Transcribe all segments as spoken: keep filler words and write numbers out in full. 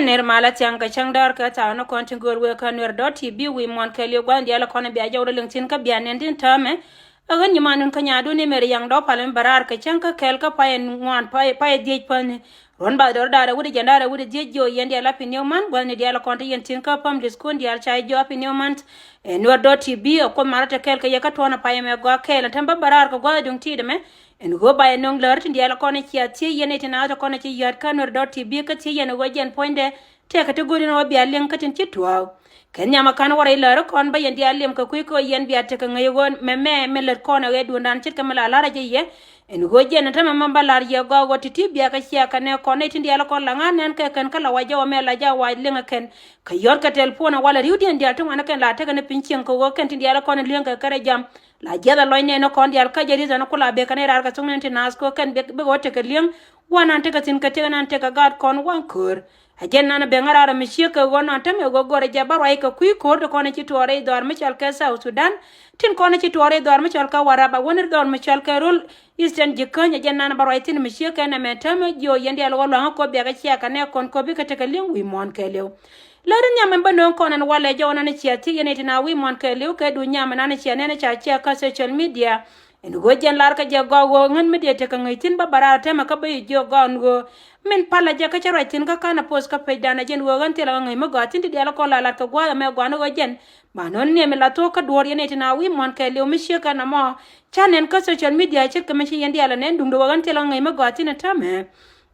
Ner malä thiaŋ kɛ cäŋ däär kɛ thaw ni kɔn tin göör wëë kä Nuer dot T V wi̱i̱ muɔ̱ɔ̱n kɛɛliw gua̱n diaal kɔn bia jɔw rɔ liŋ thi̱n kä bia nɛn tin täämɛ. Ɛ ɣän nyimanun kä nyaadun ni Mɛr Yaŋ Dɔ̱p Pal mi bä raar kɛ cäŋ kä kɛɛl kä pay ŋuan pay pay dhiec päni. Ruɔ̱n bathdɔɔri da̱ŋ rɛw wi̱cdɛ jiɛn da̱ŋ rɛw wi̱cdɛ dhiec jiö yɛn diaal Happy New Month gua̱n ni diaal kɔn ti yɛn thi̱n kä family school diaal ca jiö Happy New Month. Ɛ Nuer dot T V ɛ Kuoth marä te kɛɛl kɛ yɛ kä tuɔ̱ɔ̱n ɛ pay ɛmɛ gɔaa kɛɛl ɛ täämɛ bä bä raar kɛ gua̱a̱th duŋ ti̱i̱t ɛmɛ. Ɛn ɣöö ba yɛ nöŋ läär tin diaal kɔn ɛ cia thiec yɛn ɛ tin a te kɔn ɛ ci yäät kä Nuer dot T V kä thiec yɛn ɛ ɣöö jɛn puɔ̱nydɛ tëëkɛ ti go̱o̱r yɛn ɣöö bia liŋ kä tin ci tuɔɔk. Kɛ nhiam ɛ ka̱n wä rɛy läär kɔn bä yɛn diaal liɛm kɛ kui̱ kɛ ɣöö yɛn bia tekɛ ŋäc ɣöö mɛmɛ mi lät kɔn ɛ ɣɛɛduɔ̱ndan ce̱tkɛ mi la la̱r ɛ jɛ yɛ. Ɛn ɣöö jɛn ɛ täämɛ mɛ bä la̱r yɛ gɔaa ɣöö ti̱ti̱ bia kɛ cia kɛ nɛ kɔn nɛy tin diaal kɔn la ŋa̱n nɛn kɛ kɛn kä la wa jɛ wä mɛ la jɛ a wac liŋ ɛ kɛn. Kɛ yɔ̱t kɛ tɛlpon ɛ walɛ ri̱wdiɛn diaal ti ŋuan ɛ kɛn la tekɛ ni piny cieŋ kɛ ɣöö kɛn tin diaal kɔn ɛ li̱eŋ kɛ kärɛ jam. La jiath a lɔc nɛɛni kɔn diaal kä jɛ ri̱th ɛn ku la bek kɛn i̱ raar kɛ thoŋ nɛn ti naath kɛ ɣöö kɛn bek bek ɣöö tekɛ li̱eŋ. Wan an tekɛ thi̱n kɛ tekɛ nan tekɛ gaat kɔn waŋ köör. A jɛn nan bek ŋa̱ raar mi ciek kɛ ɣöö nan täämɛ ɣöö gɔrɛ jɛ bä ruac kɛ kui̱ köör ti kɔn ci tuɔɔr rɛy dhɔaar mi cɔal kɛ South Sudan. Tin kɔn ci tuɔɔr rɛy dhɔaar mi cɔal kɛ Warap a wä ni dhɔr mi cɔal kɛ Rol Eastern Jikäny. A jɛn nan bä ruac thi̱n mi ciek kɛ nɛmɛ täämɛ jiö yɛn diaal ɣöö lua̱ŋä kop bia kɛ cia kɛ nɛ kɔn kop bikɛ tekɛ li̱eŋ wi̱i̱ muɔ̱ɔ̱n kɛɛliw. Lär in nhiam in bä nööŋ kɔn ɛn walɛ jɔw nan ciɛ thiec yɛn i̱ tin a wi̱i̱ muɔ̱ɔ̱n kɛɛliw kɛ duun nhiam in nan ciɛ nɛn ca ciɛ kä social media. Ɛn ɣöö jɛn lar kä jɛ gɔaa ɣöö ŋän mi dee tekɛ ŋäc thi̱n bä bä raar täämɛ kä bä yi jiök gɔaa ɛn ɣöö min palä jɛ kä cä ruac thi̱n kä ka̱n a post kä pecdan a jɛn ɣöö ɣän thilɛ kä ŋäc mi gɔaa thi̱n ti diaal kɔn la lat kɛ gua̱a̱th ɛmɛ gua̱a̱n ɣöö jɛn. Ba nööŋ niɛm in la thuɔ̱k kä duɔ̱ɔ̱r yɛn i̱ tin a wi̱i̱ muɔ̱ɔ̱n kɛɛliw mi ciek kɛ nɔmɔ. Ca nɛn kä social media ce̱tkɛ mi ci yɛn diaal ɛ nɛn duundɛ ɣöö ɣän thilɛ kä ŋäc mi gɔaa thi̱n ɛ täämɛ.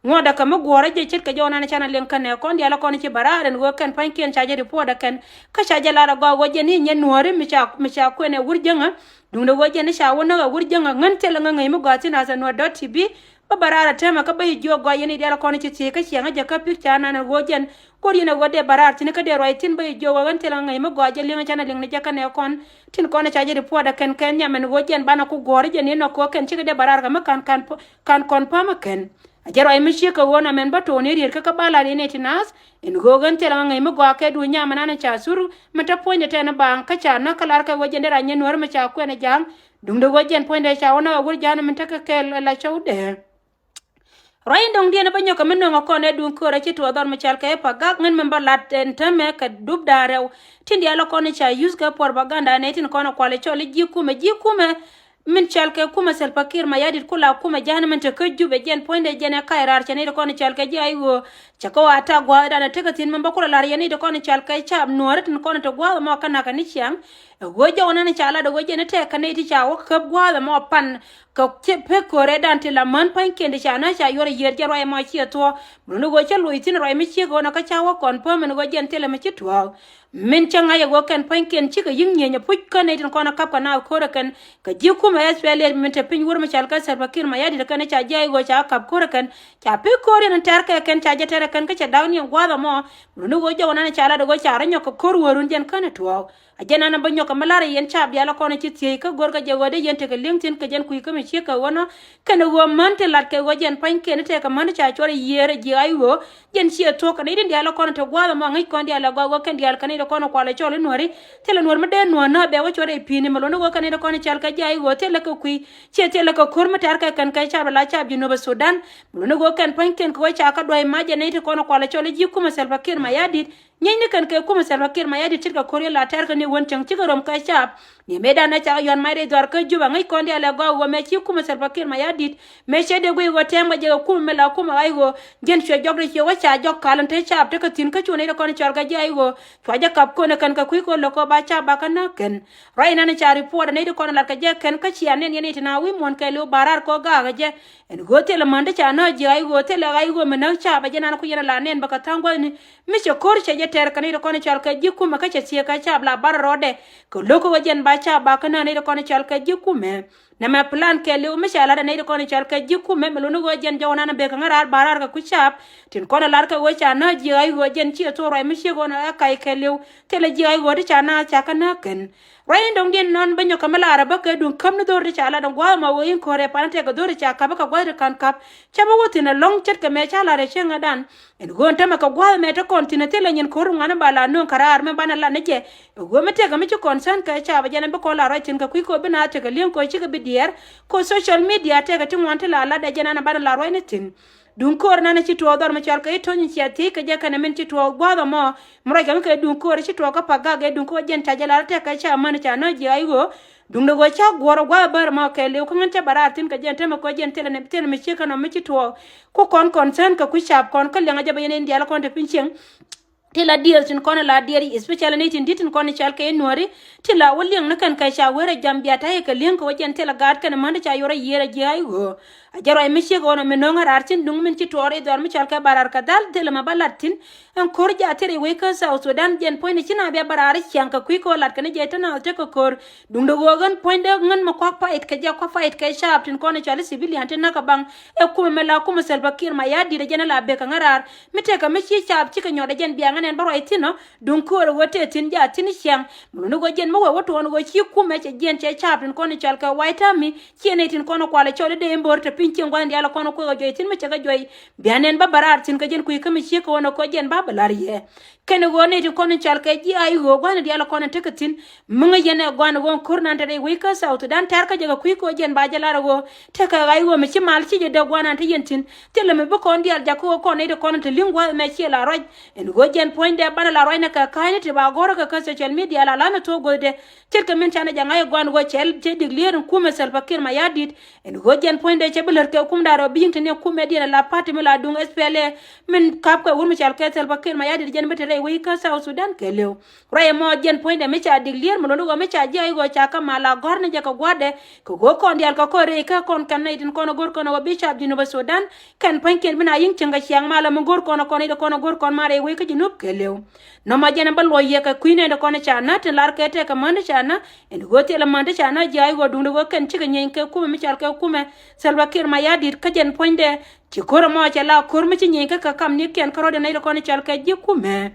Ŋuɔ̱t ɛ kɛ mi guɔ̱ɔ̱rä jɛ ce̱tkɛ jɔw nan canɛ liŋ kɛnɛ kɔn diaal kɔn ci bä raar ɛn ɣöö kɛn pa̱nykiɛn ca jɛ report ɛ kɛn. Kä ca jɛ lar ɛ gɔaa ɣöö jɛ ni nyɛ nuääri mi ca mi ca kuɛn ɛ wur jäŋä. Duundɛ ɣöö jɛ ni ca wä näk ɛ wur jäŋä ŋän thilɛ ŋä ŋäc mi gɔaa thi̱n a thɛ nuäär dɔ̱t ti bi. Bä bä raar ɛ täämɛ kä bä yi jiök gɔaa yɛn i̱ diaal kɔn ci thiec kä ciɛŋä jɛ kä pi̱k ca nan ɛ ɣöö jɛn. Go̱r yɛn ɛ ɣöö dee bä raar thi̱n kä dee ruac thi̱n bä yi jiök ɣöö ŋän thilɛ ŋä ŋäc mi gɔaa jɛ liŋ canɛ liŋ ni jɛ kɛnɛ kɔn. Tin kɔn ca jɛ report ɛ kɛn kɛ nhiam ɛn ɣöö jɛn banɛ ku guɔ̱ɔ̱ri jɛ ni nɔ kɛ ɣöö kɛn cikɛ dee bä raar kɛ mi kan kan kan kɔn pa̱m ɛ kɛn. A jɛ ruac mi ciek kɛ ɣöö na mɛn bä to̱o̱ni riet kä kä ba lar yɛn ɛ ti naath. Ɛn ɣöö ɣän thilɛ ŋäc mi gɔaa kɛ duun nyam ɛn an ca thur mi te puɔ̱nydɛ tɛn baŋ kä ca näk kä lar kɛ ɣöö jɛn dee ra nyɛ nuäär mi ca kuɛn ɛ ja̱a̱ŋ. Duundɛ ɣöö jɛn puɔ̱nydɛ ca wä näk ɛ wur ja̱a̱n mi tekɛ kɛɛl ɛ la cɔwdɛ. Ruac in dɔ̱ŋdiɛn bä nyɔk kɛ mi nöŋ ɛ kɔn ɛ duun köörä ci tuɔɔk dhɔr mi cɔal kɛ ɛ pa gak ŋän mɛn bä lat ɛn täämɛ kɛ dup da̱a̱ rɛw. Tin diaal ɛ kɔn ca yuth kɛ propaganda nɛ tin kɔn ɛ kual ɛ cɔl i̱ ji̱ kumɛ ji̱ kumɛ. Min cɔal kɛ kumɛ Salva Kiir Mayardit ku la kumɛ ja̱a̱n min te kä Jubɛ jɛn puɔ̱nydɛ jɛn ɛ kac raar cɛ ni ti kɔn cɔal kɛ ji̱ ay ɣöö. Cɛ kɛ wa tak gua̱a̱thdan ɛ tekɛ thi̱n min bä ku la la̱r yɛn ni ti kɔn cɔal kɛ caap nuɔ̱ɔ̱ri tin kɔn te gua̱a̱th ɛmɔ kä nakä ni ciaŋ. Ɛ ɣöö jɔw nan ca lat ɛ ɣöö jɛn ɛ tɛk kɛ nɛy ti ca wä käp gua̱a̱th ɛmɔ pan kɛ pek kööredan ti la män pa̱nykiɛn ti ca nä ca yuɔr ɛ yiëër jɛ ruac ɛmɔ ciɛ thuɔ̱ɔ̱. Mun ni ɣöö cä loc thi̱n ruac mi ciek ɣöö nɔ kä ca wä kɔn päm ɛn ɣöö jɛn thilɛ mi ci tuɔɔk. Min cä ŋa̱c ɛ ɣöö kɛn pa̱nykiɛn cikɛ yi̱k nyieny ɛ puc kä nɛy tin kɔn ɛ kap kɛ naath ko̱rɛ kɛn kɛ ji̱ kumɛ S P L A min te piny wur mi cɔal kɛ Salva Kiir Mayardit kɛn ca ji̱ ay ɣöö ca kap ko̱rɛ kɛn ca pek ko̱r yɛn tɛr kɛ kɛn ca jɛ tɛr ɛ kɛn kä cɛ dak ni ɛn gua̱a̱th ɛmɔ. Mun ni ɣöö jɔw nan ca lat ɛ ɣöö ca rɔ nyɔk kɛ ko̱r wä run jɛn känɛ tuɔɔk. A jɛn an bä nyɔk kɛ mi lar yɛn caap diaal kɔn ci thiec kä go̱r kɛ jɛ ɣöö dee yɛn tekɛ li̱eŋ thi̱n kɛ jɛn kui̱ kä mi ciek kɛ ɣöö nɔ. Kɛnɛ ɣöö män tin lat kɛ ɣöö jɛn pa̱nykiɛn tekɛ män ca cuɔr yiëër ji̱ ay ɣöö jɛn ciɛ thuɔ̱k kɛ nɛy din diaal kɔn te gua̱a̱th ɛmɔ ŋäc kɔn diaal ɛ gɔaa ɣöö kɛn diaal kɛ nɛy ti kɔn kualɛ cɔl i̱ nuɔ̱ri. Thilɛ nuɔ̱r mi dee nuɔ̱ɔ̱n nä bɛ wä cuɔr i̱ pi̱i̱ni mɛ lo̱ni ɣöö kɛ nɛy ti kɔn cɔal kɛ ji̱ ay ɣöö thilɛ kɛ kui̱ ciɛ thilɛ kɛ ko̱r mi tɛr kɛ kɛn kɛ caap la caap Jinub Sudan. Mɛ lo̱ni ɣöö kɛn pa̱nykiɛn kɛ ɣöö ca kä duäc mac jɛ nɛy ti kɔn kualɛ cɔl i̱ ji̱ kumɛ Salva Kiir Mayardit. Nyiecni kɛn kɛ kumɛ Salva Kiir Mayardit ce̱tkɛ ko̱r yɛn la tɛr kɛ ni wen cäŋ cikɛ röm kɛ caap. Ni mëëdan ɛ ca yɔ̱a̱n mac rɛy dhɔaar kä Juba ŋäc kɔn diaal ɛ gɔaa ɣöö mëë ci kumɛ Salva Kiir Mayardit mëë cɛ dee guic ɣöö tɛm kɛ jɛ kɛ kumɛ mi la kumɛ ɣa̱c ɣöö jɛn cuɛ jɔk rɛy ciɛ wä ca jɔk kal in te caap tekɛ thi̱n kä cu nɛy ti kɔn cɔal kɛ ji̱ ɣa̱c ɣöö cua jɛ kap kön ɛ kɛn kɛ kui̱ kɛ lo̱k kɛ ba caap ba kä näk kɛn. Ruac inani ca report ɛ nɛy ti kɔn lat kɛ jɛ kɛn kä cia nɛn yɛn i̱ ti na wi̱i̱ muɔ̱ɔ̱n kɛɛliw ba raar kɛ ɣöö gaak kɛ jɛ. Ɛn ɣöö thilɛ män ti ca nä ji̱ ɣa̱c ɣöö thilɛ ɣa̱c ɣöö mi näk caap ɛ jɛ nan ku yɛn a la nɛn bä kɛ tha̱a̱ŋ gua̱thni. Mi cɛ ko̱r cɛ jɛ tɛr kɛ ni ti kɔn cɔal kɛ ji̱ kumɛ kä cɛ thiek kɛ caap la bar rɔɔdɛ. Kɛ lo̱k kä ɣöö jɛn ba caap ba kä nä ni ti kɔn cɔal kɛ ji̱ kumɛ. Nɛmɛ plan kɛɛliw mi ca lat ɛ ni ti kɔn cɔal kɛ ji̱ kumɛ mi luni ɣöö jɛn jɔw nan bek kɛ ŋä raar ba raar kɛ ku caap. Tin kɔn lar kɛ ɣöö ca nä ji̱ ɣa̱c ɣöö jɛn ciɛ thok ruac mi ciek ɣöö nɔ ɛ kac kɛɛliw. Thilɛ ji̱ ɣa̱c ɣöö ti ca nä ca kä nä kɛn. Ruac in dɔ̱ŋdiɛn nɔn bä nyɔk kɛ mi laarä bä kɛ duŋ käm ni dho̱r ti ca lat in gua̱a̱th ɛmɔ wee in ko̱r ɛ pan tɛk kɛ dho̱r ti ca ka̱p kä gua̱a̱th ti ka̱n ka̱p. Cä bä wä thi̱n ɛlɔ̱ŋ ce̱tkɛ mɛ ca laarä cieŋädan. Ɛn ɣöö ɛn tämɛ kɛ gua̱a̱th ɛmɛ te kɔn thi̱n ɛ thilɛ nyin ko̱r ŋuan in ba la nööŋ kɛ raar mi banɛ lat ni jɛ. Ɛ ɣöö mi tɛk kɛ mi ci kɔn cän kɛ ca bä jɛn ɛn bi kɔn la ruac thi̱n kɛ kui̱ ko̱ bi na tekɛ li̱eŋ ko̱ cikɛ bi diɛɛr. Kɛ social media tëëkɛ ti ŋuan ti la lat ɛ jɛn an a banɛ la ruacni thi̱n. Duŋ köör nanɛ ci tuɔɔk dhɔr mi cɔal kɛ i̱ Töny in cia thiec kɛ jɛ kɛnɛ min ci tuɔɔk gua̱a̱th ɛmɔ. Mi ruac kɛ mi kɛ duŋ köör ci tuɔɔk kä pak gak ɛ duŋ köör jɛn ca jɛ lar tɛk kɛ ca män ca nä ji̱ ay ɣöö. Duŋdɛ ɣöö ca guɔ̱r ɛ gua̱a̱th ɛ bär ɛmɔ kɛ liw kä ŋän cä bɛ raar thi̱n kɛ jɛn tämɛ kɛ jɛn thilɛ ni, thilɛ mi ciek kɛn ɔ mi ci tuɔɔk. Ku kɔn concern kɛ kui̱ caap kɔn kä liɛŋ a jɛ bɛ yɛn in diaal kɔn te piny cieŋ. Ti la diɛɛr tin kɔn la diɛɛr, especially ni tin di̱t tin kɔn cɔal kɛ i̱ Nuääri. Ti la wä liɛŋ ni kɛn kɛ ca wee rɛ jam bia ta̱yɛ kɛ li̱eŋ kɛ wä jɛn ti la gaat kɛn män ti ca yuɔr a yiëër a jiɛ a i̱ ɣöö. A jɛ ruac mi ciek ɣɔn a mi no̱o̱ŋ a raar tin duŋ min ci tuɔɔr i̱ dhɔr mi cɔal kɛ ba raar kɛ dhal thilɛ ma ba lat thi̱n. Ɛn ko̱r jaa thil i̱ wec kä South Sudan jɛn puɔ̱nyni ci na bia ba raar i̱ ciaŋ kɛ kui̱ kɛ wä lat kɛn i̱ jɛ te naath tekɛ ko̱r. Duŋdɛ ɣöö ɣän puɔ̱nydɛ ŋän mi kuak pait kɛ jɛ kuak pait kɛ caap tin kɔn cɔal i̱ civilian tin näk kɛ baŋ. Ɛ kumɛ mi la kumɛ Salva Kiir Mayardit ɛ jɛn ɛ la bek kɛ ŋäraar. Mi tëëkɛ mi ci caap cikɛ nyɔt ɛ jɛn biaŋ ɛn ɛn bä ruac thi̱n ɔ. Duŋ köör ɛ ɣöö tëë thi̱n jaa thi̱n ciaŋ. Mi luni ɣöö jɛn mi wëë wä tuɔɔn ɣöö ci kumɛ cɛ jiɛn cɛ caap tin kɔn cɔal kɛ White Army. Ciɛ nɛy tin kɔn kualɛ cɔl i̱ dee in bo̱r te piny cieŋ gua̱n diaal kɔn kuek ɛ juɔc thi̱n mi cɛ kɛ juɔc. Bia nɛn bä bä raar thi̱n kɛ jɛn kui̱ kä mi ciek kɛ ɣöö nɛ kɔ jɛn ba bɛ la̱r yɛ. Kɛn ɣöö nɛy tin kɔn cɔal kɛ ji̱ a i̱ ɣöö gua̱n diaal kɔn tekɛ thi̱n. Mi ŋäc yɛn ɛ gua̱n ɣöö ko̱r nan te rɛy wec kä South Sudan tɛ̈r kä jɛ kɛ kui̱ kɛ ɣöö jɛn ba jɛ la̱r ɣöö. Tekɛ ɣa̱c ɣöö mi ci mal ci jɛ dee gua̱n nan te yɛn thi̱n. Thilɛ mi bi kɔn diaal jakä ɣöö kɔn nɛy ti kɔn te li̱ŋ gua̱th ɛmɛ ciɛ la ruac. Ɛn ɣöö jɛn puɔ̱nydɛ banɛ la ruac nɛ kɛ ka̱a̱cni ti ba gɔ̱rä kɛ kä social media la la̱n ɛ thuɔ̱k guäthdɛ. Ce̱tkɛ min canɛ jɛ ŋa̱c ɛ gua̱n ɣöö cɛ, cɛ declare in kumɛ Salva Kiir Mayardit. Ɛn ɣöö jɛn puɔ̱nydɛ cɛ bi lät kɛ kum da̱rɛ bi yi̱ŋ te ni kumɛ diɛn ɛ la party mi la duŋ S P L A. Min ka̱pkɛ wur mi cɔal kɛ Salva Kiir Mayardit jɛn bi te rɛy wec kä South Sudan kɛ li̱w. Ruac ɛmɔ jɛn puɔ̱nydɛ mi ca declare mi luni ɣöö mi ca ji̱ a i̱ ɣöö ca kä mal a gɔ̱r ni jɛ kɛ gua̱a̱rdɛ. Kɛ ɣöö kɔn diaal kɛ kɔn rɛy kä kɔn kɛn nɛy tin kɔn ɛ go̱r kɔn ɛ ɣöö bi caap Jinub Sudan. Kɛn pua̱nykiɛn bi na yi̱ŋ cieŋ kɛ ciaŋ mal ɛmɛ go̱r kɔn ɛ kɔn nɛy ti kɔn ɛ go̱r kɔn mal rɛy wec kä Jinub kɛ li̱w. Nɔmɔ jɛn ɛ bä luɔc yɛ kɛ kui̱ nɛy ti kɔn ɛ ca nä tin lar kɛ tɛk kɛ män ti ca nä. Ɛn ɣöö thilɛ män ti ca nä ji̱ a i̱ ɣöö duŋdɛ ɣöö kɛn cikɛ nyieny kɛ kumɛ mi cɔal kɛ kumɛ Salva Kiir Mayardit kä jɛn puɔ̱nydɛ. Ci ko̱r ɛmɔ cɛ la ko̱r mi ci nyieny kä kɛ kamnikiɛn kä rɔ̱dɛ nɛy ti kɔn ɛ cɔal kɛ ji̱ kumɛ.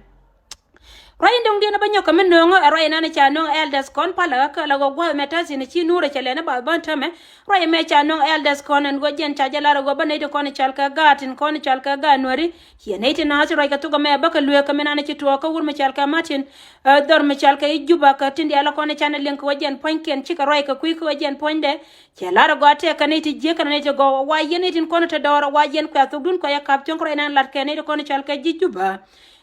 Ruac in dɔ̱ŋdiɛn ɛ bä nyɔk kɛ mi nööŋä ɛ ruac inan ca nööŋ elders kɔn palä kä la ɣöö gua̱th mɛ ta̱thi̱n ci nuurä cɛ lɛn ɛ bath bän tämɛ. Ruac ɛmɛ ca nööŋ elders kɔn ɛn ɣöö jɛn ca jɛ lar ɛ ɣöö bä nɛy ti kɔn cɔal kɛ gaat tin kɔn cɔal kɛ gaat Nuääri. Ciɛ nɛy ti naath ci ruac kɛ thok ɛmɛ bä kɛ lueek kɛ mi nan ci tuɔɔk kä wur mi cɔal kɛ Martin. Ɛ dhɔr mi cɔal kɛ i̱ Juba kɛ tin diaal ɛ kɔn can ɛ liŋ kɛ wä jɛn pua̱nykiɛn cikɛ ruac kɛ kui̱ kɛ wä jɛn puɔ̱nydɛ. Cɛ lar ɛ gɔaa tëëkɛ nɛy ti jiäk kɛnɛ nɛy ti gɔw ɛ wa yɛn nɛy tin kɔn te dɔɔr ɛ wa yɛn kuɛ thokdun kuɛ yɛ ka̱p thiɔ̱ŋ kɛ ruac nan lat kɛ nɛy ti kɔn cɔal kɛ ji̱ Juba.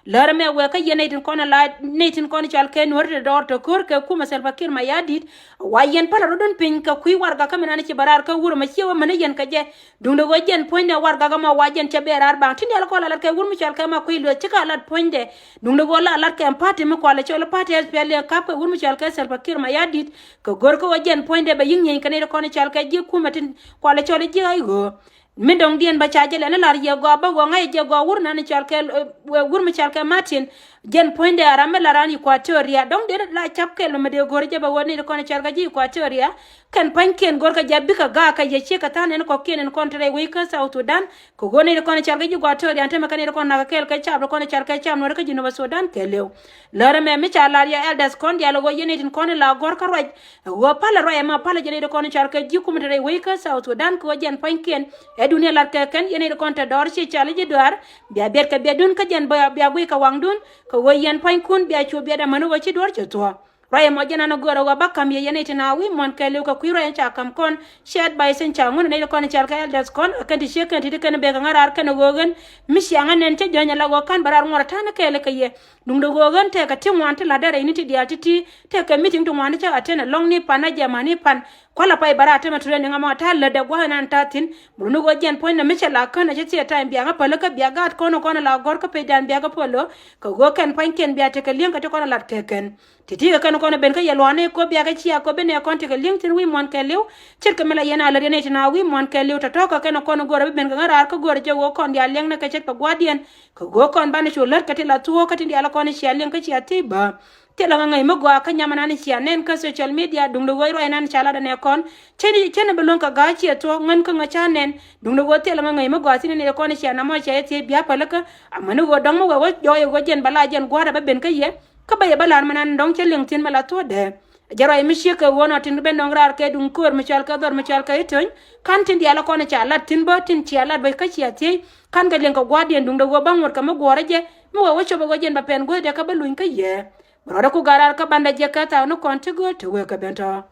Lär ɛmɛ wëë kä yɛn nɛy tin kɔn la nɛy tin kɔn cɔal kɛ Nuäär te dɔɔr te ko̱r kɛ kumɛ Salva Kiir Mayardit. Wa yɛn pälɛ rɔ̱dun piny kɛ kui̱ warɛgak kä min an ci bɛ raar kä wur ɛmɛ ciɛ wä män i̱ yɛn kɛ jɛ. Duŋdɛ ɣöö jɛn puɔ̱nydɛ warɛgak ɛmɔ wa jɛn cɛ bɛ raar baŋ tin diaal kɔn la lat kɛ wur mi cɔal kɛ ma kui̱ lueth cikɛ lat puɔ̱nydɛ. Duŋdɛ ɣöö la lat kɛ party mi kualɛ cɔl party S P L A ka̱p kɛ wur mi cɔal kɛ Salva Kiir Mayardit. Kɛ go̱r kä ɣöö jɛn puɔ̱nydɛ bɛ yi̱ŋ nyieny kɛ nɛy ti kɔn cɔal kɛ ji̱ kumɛ tin kualɛ cɔl i̱ ji̱ a i̱ ɣöö. Mi dɔ̱ŋdiɛn bä ca jɛ lɛn i̱ lar yɛ gɔaa bä ɣɔ̱ŋ a yɛ jɛ gɔaa wur nan cɔal kɛ, eh, wur mi cɔal kɛ Martin. Jɛn puɔ̱nydɛ a ram mi la ran Equatoria. Dɔ̱ŋdiɛn la cap kɛl mɛ mi dee go̱r jɛ bä ɣöö nɛy ti kɔn cɔal kɛ ji̱ Equatoria. Kɛn pa̱nykiɛn go̱r kɛ jɛ bikɛ gaak kɛ yɛ ciek kɛ tha̱a̱n ɛn kɔ̱kiɛn ɛn kɔn te rɛy wec kä South Sudan. Kɛ ɣöö nɛy ti kɔn cɔal kɛ ji̱ Equatoria ɛn tämɛ kɛ nɛy ti kɔn nakä kɛɛl kɛ cap ti kɔn cɔal kɛ cap Nuäär kä Jinub Sudan kɛ li̱w. Lär ɛmɛ mi ca lar yɛ elders kɔn diaal ɣöö yɛn nɛy tin kɔn la gɔ̱r kä ruac. Ɣöö palä ruac ɛmɔ palä jɛ nɛy ti kɔn cɔal kɛ ji̱ kumɛ te rɛy wec kä South Sudan kɛ ɣöö jɛn pua̱nykiɛn. Ɛ dunia lat kɛ kɛn yɛn nɛy ti kɔn te dɔɔr ci cɔal i̱ ji̱ duaar. Bia biɛt kɛ biɛtdun kä jɛn bia, bia guic kɛ waŋdun. Kɛ ɣöö yɛn pua̱nykun bia cu biɛt amäni ɣöö ci duɔ̱ɔ̱r cɛ thuɔ̱k. Ruac ɛmɔ jɛn an ɛ göörä ɣöö bä ka̱m yɛ yɛn nɛy tin a wi̱i̱ muɔ̱ɔ̱n kɛ li̱w kɛ kui̱ ruac ɛn ca ka̱m kɔn. Ciɛt ba̱y thi̱n ca ŋun ɛ nɛy ti kɔn cɔal kɛ elders kɔn ɛ kɛn ti ciek kɛn ti ti kɛn bek kɛ ŋäraar kɛn ɛ ɣöö ɣän. Mi ciaŋ ɛ nɛn cä jɔ̱ny ɛ la ɣöö ka̱n bɛ raar ŋuɔ̱t ɛ ta̱a̱n ɛ kɛɛl ɛ kɛ yɛ. Duŋdɛ ɣöö ɣän tëëkɛ ti ŋuan ti la̱tdɛ rɛyni ti diaal ti̱ti̱ tëëkɛ meeting ti ŋuan ti cä attend ɛ lɔ̱ŋni pan a jɛ amäni pan. Kualä pay bɛ raar tämɛ training ɛmɔ ta̱a̱ lätdɛ gua̱a̱th ɛn an ta̱a̱ thi̱n. Muruni ɣöö jɛn puɔ̱nydɛ mi cɛ la kän ɛ cä thiee ta̱a̱ in bia ŋä päl kä bia gaat kɔn ɛ kɔn ɛ la gɔ̱r kä pecdan bia kä päl ɣöö. Kɛ ɣöö kɛn pua̱nykiɛn bia tekɛ li̱eŋ kɛ ti kɔn ɛ lat kɛ kɛn. Ti̱ti̱ kɛ kɛn kɔn ɛ ben kä yɛ lua̱a̱ni kɛ ɣöö bia kɛ ciaak kɛ ɣöö bi nɛ kɔn tekɛ li̱eŋ thi̱n wi̱i̱ muɔ̱ɔ̱n kɛ li̱w. Ce̱tkɛ mi la yɛn a lät yɛn nɛy tin a wi̱i̱ muɔ̱ɔ̱n kɛ li̱w tɔ̱tɔ̱ kɛ kɛn kɔn ɛ go̱o̱rä bi ben kɛ ŋäraar kä go̱o̱rä jɛ ɣöö kɔn diaal li̱eŋnɛ kɛ ce̱tkɛ gua̱a̱thdiɛn. Kɛ ɣöö kɔn banɛ cu lät kɛ ti la thuɔ̱ɔ̱k kä tin diaal kɔn cia liŋ kä cia thiec bä. Thilɛ ŋäŋäc mi gɔaa kä nyam ɛnan cia nɛn kä social media duŋdɛ ɣöö ruac ɛnan ca lat ɛnɛ kɔn. Cä ni, cä ni bi luäŋ kɛ ga̱a̱c ciɛ thuɔ̱k ŋän kä ŋäc ca nɛn. Duŋdɛ ɣöö thilɛ ŋäŋäc mi gɔaa thi̱n ɛn ɛ kɔn cia namɔ cia yɛ thiec bia päl kä. Amäni ɣöö dɔ̱ŋ mi wɛ wä jɔɔc ɛ ɣöö jɛn bɛ la jɛn gua̱a̱r ɛ bä ben kä yɛ. Kä bä yɛ bä la̱r mi nan dɔ̱ŋ cä liŋ thi̱n mi la thuɔ̱kdɛ. Jɛ ruac mi ciek kɛ ɣöö nɔ tin ben dɔ̱ŋ raar kɛ duŋ köör mi cɔal kɛ dhɔr mi cɔal kɛ i̱ töny. Ka̱n tin diaal ɛ kɔn cia lat thi̱n bä tin cia lat bä kä cia thiec. Ka̱n kɛ liŋ kɛ gua̱a̱rdiɛn duŋdɛ ɣöö bä ŋuɔ̱t kɛ mi guɔ̱ɔ̱rä jɛ. Mi wɛ wä cop ɛ ɣöö jɛn bɛ pɛn guäthdɛ kä bä luny kä yɛ. Bɛ rɔɔdɛ ku ga̱r raar kä bandɛ jiɛk kɛ thaakni kɔn ti gööl te wëë kɛ ben tɔ̱.